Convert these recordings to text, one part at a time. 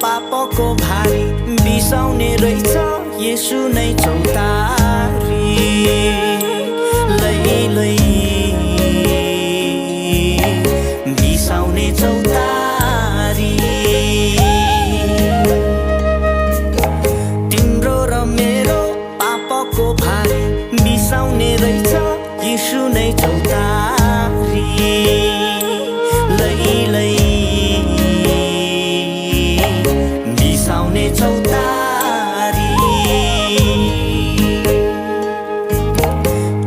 पापको भारी बिसाउने रहेछ येशू नै चौतारी लै लै बिसाउने चौतारी तिम्रो र मेरो पापको भारी बिसाउने रहेछ येशू नै चौतारी लै लै चौतारी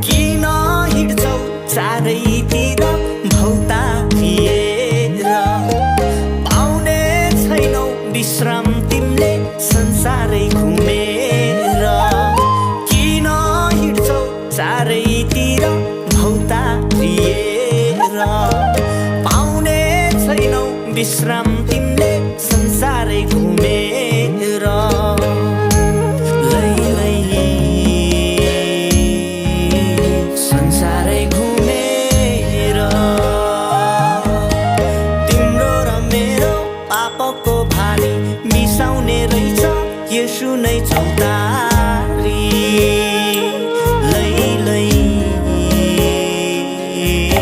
किन हिँड्छौ चारैतिर भौतारिएर पाउने छैनौ विश्राम तिमीले संसारै घुमेर किन हिँड्छौ चारैतिर भौतारिएर पाउने छैनौ विश्राम तिमीले संसारै घुमेर लै लै संसारै घुमेर तिम्रो र मेरो पापको भारी मिसाउने रहेछ येशू नै चौतारी